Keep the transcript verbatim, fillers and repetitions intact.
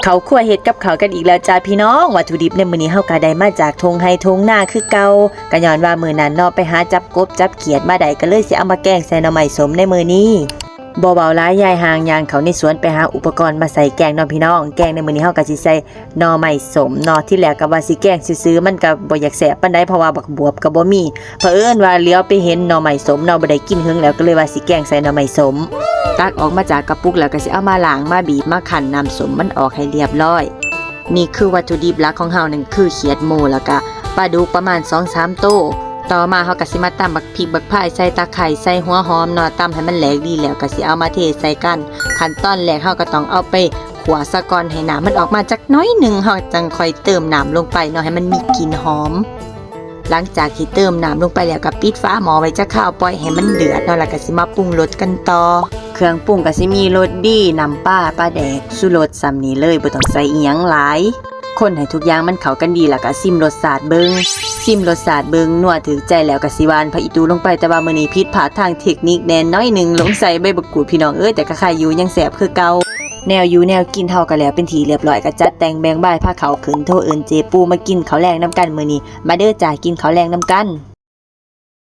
เข้าครัวเฮ็ดกับข้าวกันอีกแล้วจ้าพี่น้อง วัตถุดิบในมื้อนี้เฮาก็ได้มาจากทงไฮ่ทงนาคือเก่า ก็ย้อนว่ามื้อนั้นเนาะไปหาจับกบจับเขียดมาได้ ก็เลยสิเอามาแกงใส่หน่อไม้ส้มในมื้อนี้ บ่เว้าหลาย ยายห่างย่างเข้าในสวนไปหาอุปกรณ์มาใส่แกงเนาะพี่น้อง แกงในมื้อนี้เฮาก็สิใส่หน่อไม้ส้มเนาะ ที่แรกก็ว่าสิแกงซื่อๆ มันก็บ่อยากแซ่บปานใด เพราะว่าบักบวบก็บ่มี เผอิญว่าเหลียวไปเห็นหน่อไม้ส้มเนาะ บ่ได้กินเหิงแล้ว ก็เลยว่าสิแกงใส่หน่อไม้ส้ม ตักออกมาจากกระปุกแล้วก็สิเอามาล้าง มาบีบ มาคั้นน้ำส้มมันออกให้เรียบร้อย นี่คือวัตถุดิบหลักของเฮานั่นคือเขียดหมู่ แล้วก็ปลาดุกประมาณสองสามโต ต่อมาเฮาก็สิมาตำบักพริกบักพาย ใส่ตะไคร้ ใส่หัวหอมเนาะ ตำให้มันแหลกดีแล้วก็สิเอามาเทใส่กัน ขั้นตอนแรกเฮาก็ต้องเอาไปขั่วซะก่อน ให้น้ำมันออกมาจักหน่อยหนึ่ง เฮาจั่งค่อยเติมน้ำลงไปเนาะ ให้มันมีกลิ่นหอม หลังจากที่เติมน้ำลงไปแล้วก็ปิดฝาหม้อไว้จักคราว ปล่อยให้มันเดือดเนาะ แล้วก็สิมาปรุงรสกันต่อ เครื่องปรุงก็สิมีรสดี น้ำปลา ปลาแดก ชูรส ส่ำนี้เลย บ่ต้องใส่อิหยังหลาย คนให้ทุกอย่างมันเข้ากันดี แล้วก็ซิมรสชาติเบิ่ง ซิมรสชาติเบิ่ง นัวถูกใจแล้วก็สิหว่านผักอีตูลงไป แต่ว่ามื้อนี้ผิดพลาดทางเทคนิคแหน่หน่อยหนึ่ง หลงใส่ใบบักกูดพี่น้องเอ้ย แต่ก็ไคอยู่ ยังแซ่บคือเก่า แนวอยู่แนวกินเฮาก็แล้วเป็นที่เรียบร้อย ก็จัดแต่งแบ่งบ่ายพาเข้าขึ้น โทรเอิ้นเจปูมากินข้าวแลงนำกันมื้อนี้ มาเด้อจ้า กินข้าวแลงนำกัน